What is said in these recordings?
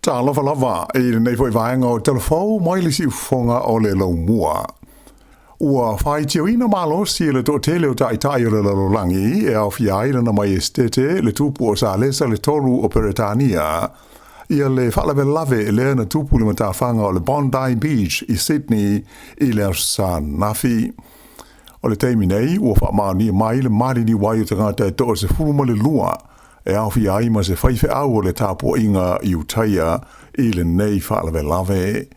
Talofa lava i lenei foi vaega o Tala Fou mai le siufofoga o le laumua. Ua faitioina malosi e le toatele o taitai o le lalolagi e aofia ai lana Maiestete le Tupu o Salesa le Tolu o Peretania ia le faalavelave lea na tupu i le matafaga o le Bondi Beach i Sydney i le Aso Sa ananafi. O le taimi nei ua faamaonia mai le maliliu ai o tagata e 12 e aofia ai ma se faifeau o le tapuaiga i Utaia i lenei faalavelave.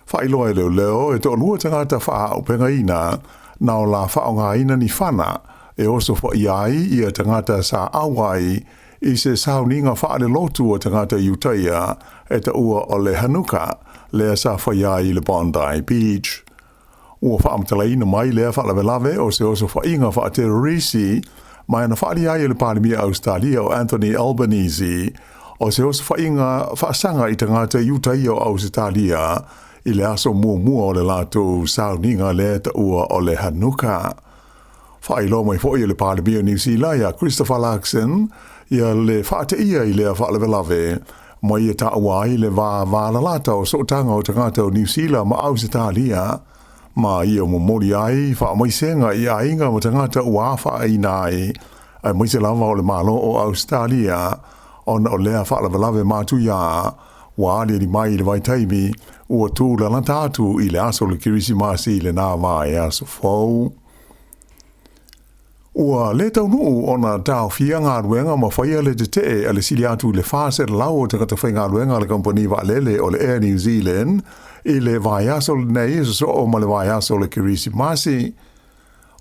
Faailoa e leoleo e toalua tagata faaaupegaina na o la faaaogaina ni fana e osofaia ai ia tagata sa auai i se sauniga faalelotu a tagata i Utaia e taua o le Hanukkah lea sa faia ai i le Bondi Beach. Ua faamatalaina mai lea faalavelave o se osofaiga faaterorisi ma na faaalia ai e le Palemia Ausetalia o Anthony Albanese o se osofaiga faasaga i tagata i Utaia o Ausetalia i le aso muamua o le latou sauniga lea taua o le Hanukkah. Faailoa mai foi e le Palemia o Niu Sila ia Christopher Luxon ia le faateia i lea faalavelave ma ia taua ai le va valalata o sootaga o tagata o Niu Sila ma Ausetalia ma ia momoli ai faamaisega i aiga ma tagata ua afaina ai aemaise lava o le Malo o Ausetalia ona o lea faalavelave matuia ua aliali mai i le vaitaimi ua tūlalata atu i le aso o le Kerisimasi i lena vaiaso fou. Ua le taunuu ona taofia galuega ma faia le tetee a le sili atu i le 400 o tagata faigaluega a le kamupani vaalele o le Air New Zealand i le vaiaso lenei e sosoo ma le vaiaso o le Kerisimasi.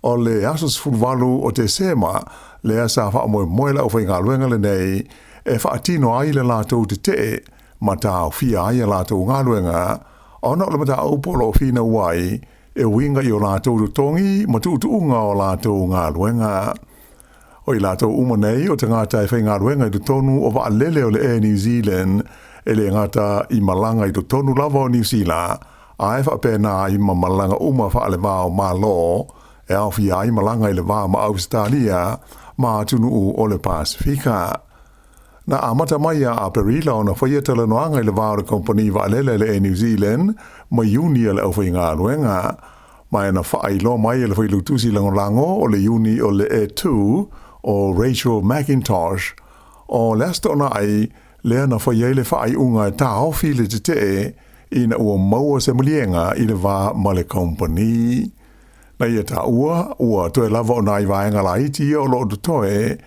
O le aso 18 o Tesema lea sa faamoemoe le aufaigaluega lenei e faatino ai le latou tetee ma taofia ai a latou galuega ona o le mataupu o lo o finau ai e uiga i o latou totogi ma tuutuuga o latou galuega. O i latou uma nei o tagata e faigaluega i totonu o vaalele o le Air New Zealand e le gata i malaga i totonu lava o Niu Sila, ae faapena ai ma malaga uma faale-va o Malo e aofia ai malaga i le va ma Ausetalia ma atunuu o le Pasefika. Na amata mai ia Aperila ona faia talanoaga i le va o le kamupani vaalele le Air New Zealand ma iuni a le aufaigaluega. Ma e na faailoa mai e le failautusi lagolago o le iuni o le E2 o Rachel McIntosh o le Aso Toonai lea na fai ai le faaiuga e taofi le tetee ina ua maua se maliega i le va ma le kamupani. Na ia taua ua toe lava o nai vaega laiti ia o lo o totoe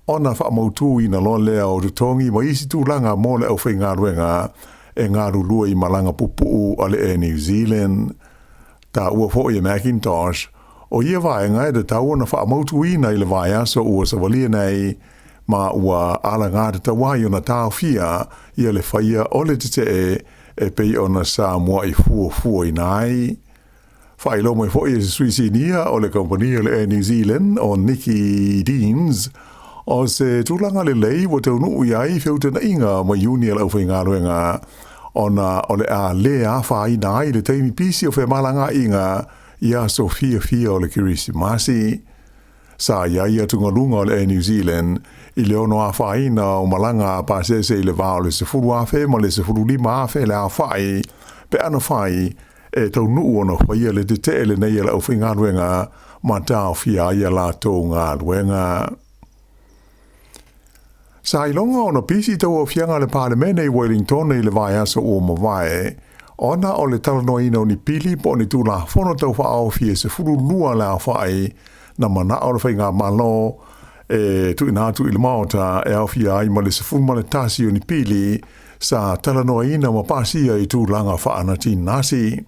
ona faamautuina loa lea o totogi ma isi tulaga mo le aufaigaluega e galulue i malaga pupuu a le Air New Zealand. Taua foi e McIntosh, o ia vaega e tatau ona faamautuina i le vaiaso ua savalia nei ma ua alagatatau ai ona taofia ia le faia o le tetee e pei ona sa muai fuafuaina ai. Faailoa mai foi e se sui sinia o le kamupani o le Air New Zealand o Nicky Deans, o se tulaga lelei ua taunuu i ai feutagaiga ma iuni a le aufaigaluega ona o le a le afaina ai le taimi pisi o femalagaaiga i aso fiafia o le Kerisimasi. Sa i ai atugaluga o le Air New Zealand i le ono afaina o malaga a pasese i le va o le 10,000 ma le 15,000 le aofai pe ana fai e taunuu ona faia le tetee lenei a le aufaigaluega ma taofia ai a latou galuega. Sa iloga ona pisi tauaofiaga a le Palemene i Wellington i le vaiaso ua mavae, ona o le talanoaina o ni pili po o ni Tulafono Tau Faaofi e 12 le aofai na manao le Faigamalo e tuuina atu i le Maota e aofia ai ma le 11 o ni pili sa talanoaina ma pasia i tulaga faanatinati.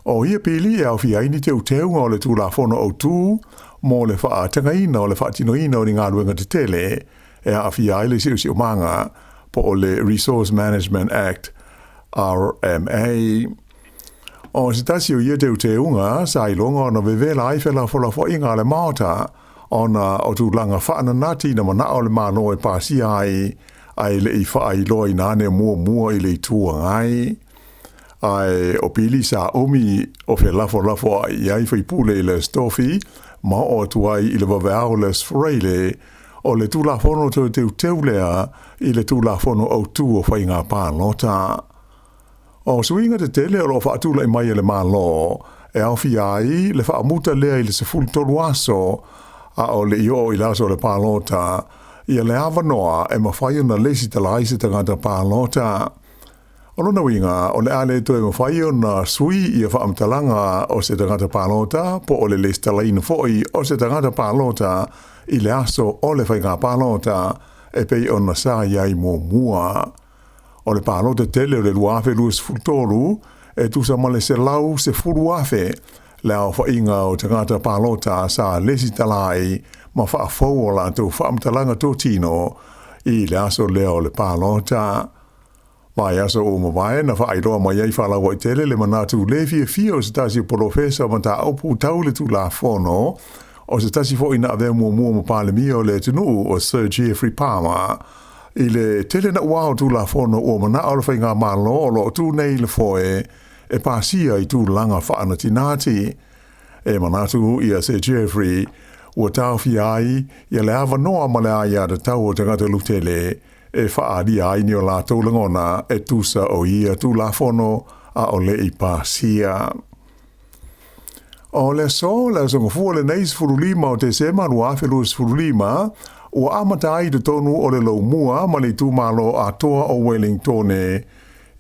O ia pili e aofia ai ni teuteuga o le Tulafono Autu mo le faatagaina o le faatinoina o ni galuega tetele e aafia ai le siosiomaga po o le Resource Management Act, RMA. O se tasi o ia teuteuga sa iloga ona vevela ai felafolafoaiga a le Maota ona o tulaga faananati na manao le Malo e pasia ai ae le i faailoaina ane muamua i le Itu Agai. Ae o pili sa umi o felafolafoai i ai faipule i le Aso Tofi ma oo atu ai i le vaveao o le Aso Faraile. O le Tulafono Toe Teuteu lea i le Tulafono Autu o Faiga Palota. O suiga tetele o lo o faatulai mai e le Malo e aofia ai le faamuta lea i le 13 aso a o le i oo i le aso o le palota, ia le avanoa e mafai ona lesitala ai se tagata palota. O lona uiga, o le a le toe mafai ona sui ia faamatalaga o se tagata palota po o le lesitalaina foi o se tagata palota i le aso o le faiga palota e pei ona sa i ai muamua. O le palota tele o le 2023 e tusa ma le 110,000 le aofaiga o tagata palota sa lesitala ai ma faafou o latou faamatalaga totino i le aso lea o le palota. Vaiaso ua mavae na faailoa mai ai faalauaitele le manatu le fiafia o se tasi o polofesa o mataupu tau le Tulafono, o se tasi foi na avea muamua ma Palemia o le atunuu o Sir Geoffrey Palmer, i le tele naua o Tulafono ua manao le faigamalo o lo o tu nei i le foe e pasia i tulaga faanatinati. E manatu ia Sir Geoffrey ua taofia ai ia le avanoa ma le aiatatau o tagata lautele e faaalia ai ni o latou lagona e tusa o ia Tulafono a o le i pasia. O le aso, le aso Gafua lenei 15 o Tesema 2025, ua amata ai i totonu o le Laumua ma le itumalo atoa o Wellingtone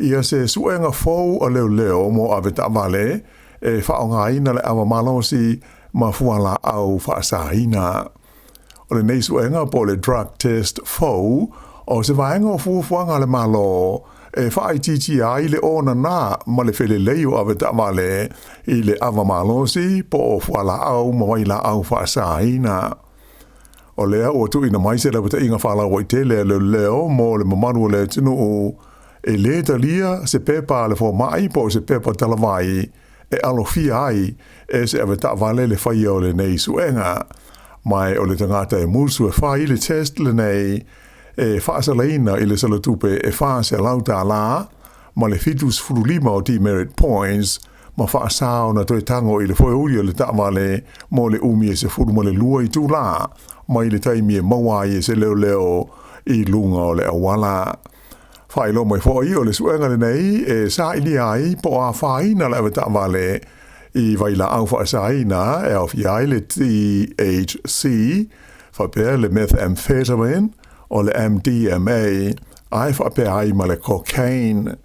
ia se suega fou a leoleo mo avetaavale e faaaogaina le ava malosi ma fualaau faasaina. O lenei suega po o le drug test fou, o se vaega o fuafuaga a le Malo e faaitiitia ai le onana ma le felelei o avetaavale i le ava malosi po o fualaau ma vailaau faasaina. O lea ua tuuina mai se lapataiga faalauaitele a leoleo mo le mamalu o le atunuu e lē talia se pepa a le fomai po o se pepa talavai e alofia ai e se avetaavale le faia o lenei suega. Ma o le tagata e musu e fai le test lenei e faasalaina i le salatupe e $400 ma le 75 o demerit points ma faasa ona toe tago i le foeuli o le taavale mo le umi e 12 itulā mai le taimi e maua ai e se leoleo i luga o le auala. Faailoa mai foi o le suega lenei e sailia ai po o afaina le avetaavale i vailaau faasaina e aofia ai le THC, faapea le methamphetamine, o le MDMA, ae faapea ai ma le cocaine.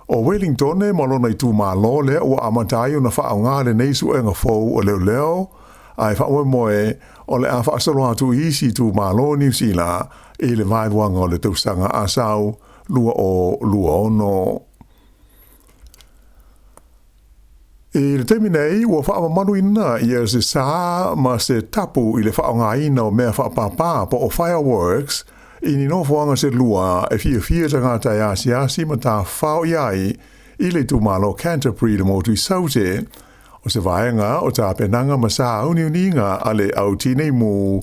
O Wellingtone ma lona itumalo lea ua amata ai ona faaaoga lenei suega fou o leoleo, ae faamoemoe o le a faasolo atu i isi itumalo o Niu Sila i le vaeluaga o le tausaga asau 2026. I le taimi nei, ua faamamaluina ia se sa ma se tapu i le faaaogaina o mea faapāpā po o fireworks i ni nofoaga se lua e fiafia tagata e asiasi ma tafafao i ai i le itumalo Canterbury i le motu i Saute, o se vaega o tapenaga ma sāuniuniga a le au tinei mū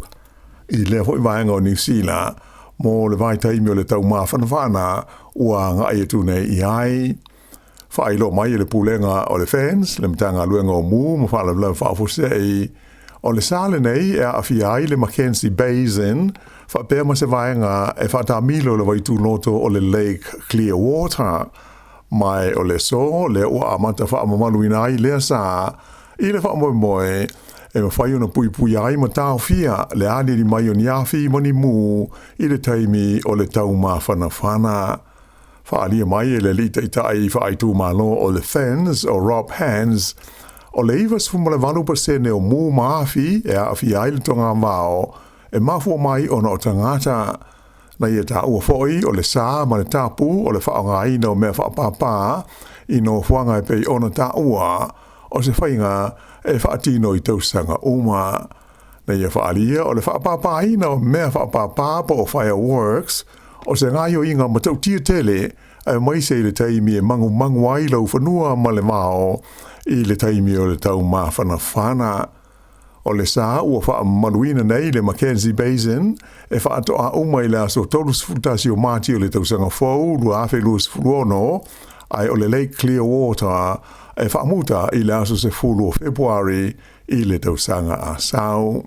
i lea foi vaega o Niu Sila mo le vaitaimi o le taumafanafana ua agai atu nei i ai. Faailoa mai e le Pulega o le FENS, le Matagaluega o Mū ma Faalavelave Faafuasei, o le sa lenei e aafia ai le Mackenzie Basin faapea ma se vaega e faatamilo i le vaituloto o le Lake Clearwater. Ma o le aso lea ua amata faamamaluina ai lea sa i le faamoemoe e mafai ona puipuia ai ma taofia le aliali mai o ni afi ma ni mū i le taimi o le taumafanafana. Faaalia mai e le alii taitai faaitumalo o le FENS o Rob Hands, o le 98% o mū ma afi e aafia ai le togavao e mafua mai ona o tagata. Na ia taua foi o le sa ma le tapu o le faaaogaina o mea faapāpā i nofoaga e pei ona taua o se faiga e faatino i tausaga uma. Na ia faaalia o le faapāpāina o mea faapāpā po o fireworks o se gaoioiga matautia tele aemaise i le taimi e magumagu ai laufanua ma le vao i le taimi o le taumafanafana. O le sa ua faamamaluina nei le Mackenzie Basin e faatoa uma i le aso 31 o Mati o le tausaga fou 2026, ae o le Lake Clearwater e faamuta i le aso 10 o Fepuari i le tausaga asau.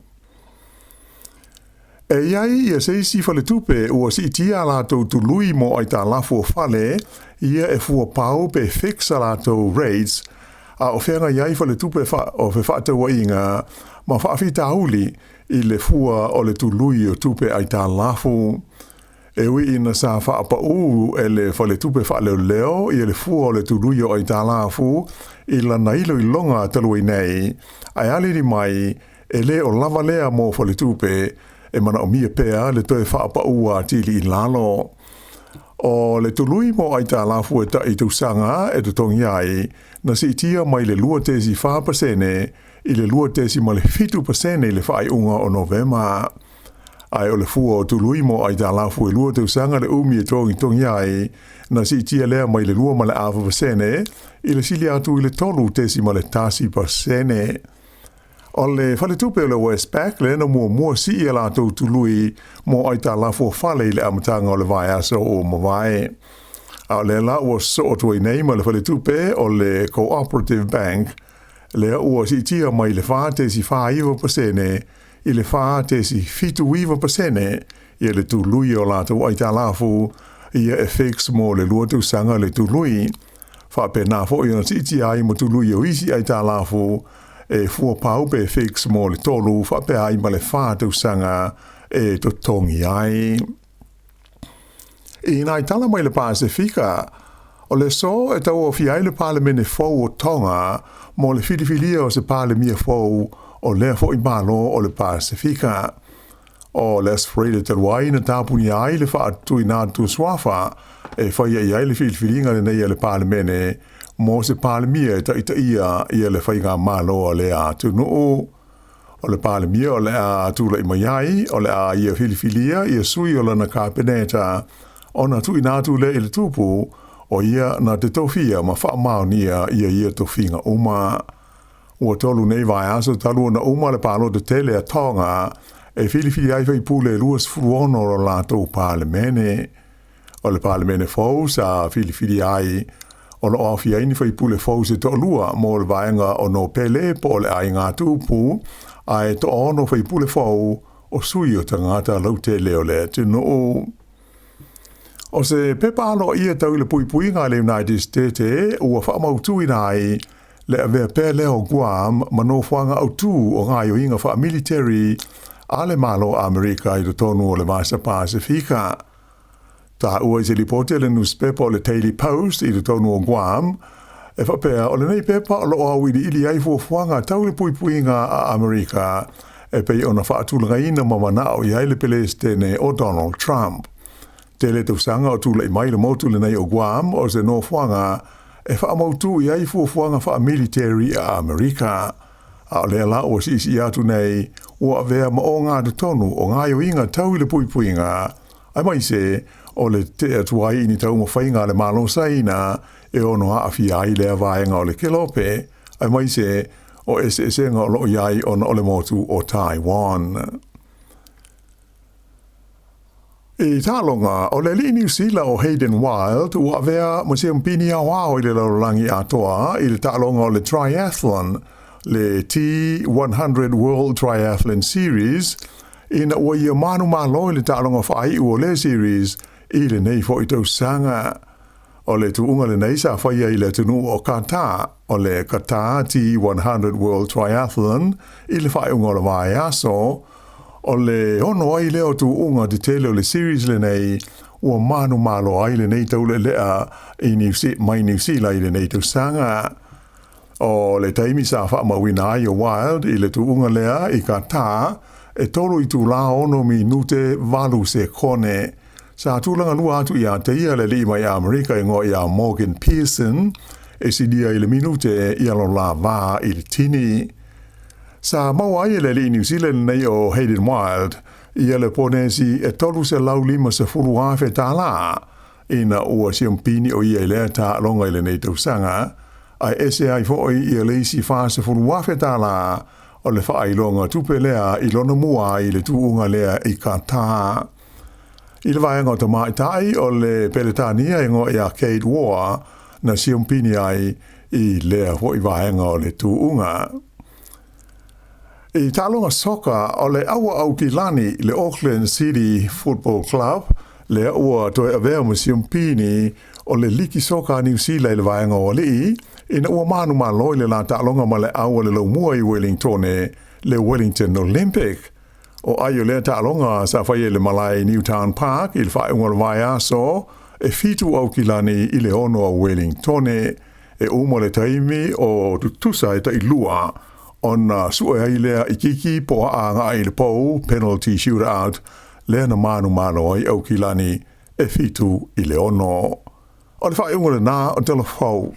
E i ai ia se isi faletupe ua siitia a latou tului mo aitalafu o fale ia e fua pau pe fix a latou rates, a o feagai ai faletupe o fefaatauaiga ma faafitauli i le fua o le tului o tupe aitalafu. E ui ina sa faapaū e le Faletupe Faaleoleo ia le fua o le tului o aitalafu i lana iloiloga talu ai nei, ae alili mai e le o lava lea mo faletupe, e manaomia pea le toe faapaū atili i lalo. O le tului mo aitalafu e tai tausaga e totogi ai, na siitia mai le 2.4% i le 2.7% i le faaiuga o Novema. Ae o le fua o tului mo aitalafu e 2 tausaga le umi e togitogi ai, na siitia lea mai le 2.4% i le sili atu i le 3.1%. O le faletupe o le Westpac lea na muamua sii a latou tului mo aitalafu o fale i le amataga o le vaiaso ua mavae. A o lea la ua sosoo atu ai nei ma le faletupe o le Cooperative Bank, lea ua siitia mai le 4.49% i le 4.79% ia le tului o latou aitalafu ia e fix mo le 2 tausaga le tului. Faapena foi ona siitia ai ma tului o isi aitalafu e fua pau pe fix mo le 3 faapea ai ma le 4 tausaga e totogi ai. I nai tala mai le Pasefika, o le aso e tauaofia ai le Palemene fou o Tonga mo le filifilia o se Palemia fou o lea foi Malo o le Pasefika. O le Aso Faraile talu ai na tapunia ai le faatuina atu o suafa e faia i ai le filifiliga lenei a le Palemene mo se Palemia e taitaia ia le faigamalo a lea atunuu. O le Palemia o le a tulai mai ai, o le a ia filifilia ia sui o lana Kapeneta ona tuuina atu lea i le Tupu, o ia na te tofia ma faamaonia ia ia tofiga uma. Ua 3 nei vaiaso talu ona uma le palota tele a Tonga e filifili ai faipule e 26 o lo latou Palemene. O le Palemene fou sa filifili ai o lo o aofia ai ni faipule fou se toalua mo le vaega o Nopele po o le aiga tupu, ae toaono faipule fou o sui o tagata lautele o le atunuu. O se pepa aloaia tau i le puipuiga a le United States ua faamautuina ai le avea pea lea o Guam ma nofoaga autū o gaoioiga faamiliteri a le Malo o Amerika i totonu o le Vasa Pasefika. Taua i se lipoti a le nusipepa o le Daily Post i totonu o Guam, e faapea o lenei pepa o lo o auiliili ai fuafuaga tau le puipuiga a Amerika e pei ona faatulagaina ma manao i ai le Pelesitene o Donald Trump. Tele tausaga o tulai mai le motu lenei o Guam o se nofoaga e faamautu i ai fuafuaga faamiliteri a Amerika. A o lea la ua siisii atu nei, ua avea ma ogatotonu o gaoioiga tau i le puipuiga, aemaise o le tetee atu ai i ni taumafaiga a le Malo Saina e ono aafia ai lea vaega o le kelope, aemaise o eseesega o lo o i ai ona o le motu o Taiwan. I taaloga, o le alii Niu Sila o Hayden Wilde ua avea ma siampini aoao i le lalolagi atoa i le taaloga o le Triathlon, le T100 World Triathlon Series, ina ua ia manumalo i le taaloga faaiu o lea series i lenei foi tausaga. O le tuuga lenei sa faia i le atunuu o Qatar, o le Qatar T100 World Triathlon i le faaiuga o le vaiaso, o le 6 ai lea o tuuga tetele o le series lenei ua manumalo ai lenei taulealea i New mai Niu Sila i lenei tausaga. O le taimi sa faamauina ai o Wilde i le tuuga lea i Qatar, e 3 itulā 6 minute 8 sekone. Sa tulaga lua atu ia te ia le alii mai Amerika e igoa ia Morgan Pearson, e silia i le minute i alo lava i le tini. Sa maua ai e le alii New Zealand nei o Hayden Wilde ia le ponesi e $350,000 tālā ina ua siampini o ia i lea taaloga i lenei tausaga, ae ese ai foi ia le isi $40,000 tālā o le faailoga tupe lea i lona mua ai i le tuuga lea i Qatar. I le vaega o tamaitai o le Peretania e igoa ia Kate Waugh na siampini ai i lea foi vaega o le tuuga. I taaloga soka, o le Aua Aukilani le Auckland City Football Club lea ua toe avea ma siumpini o le Liki Soka a Niu Sila i le vaega o alii, ina ua manumalo i le la taaloga ma le Aua le Laumua i Welingtone, le Wellington Olympic. O ai o lea taaloga sa faia i le malae i Newtown Park i le faaiuga o le vaiaso e 7 Aukilani i le 6 Welingtone, e uma le taimi o tutusa e tailua ona sue ai lea i kiki po o aa agai i le pou, penalty shootout, lea na manumalo ai Aukilani e 7-6. O le faaiuga lena o Tala Fou.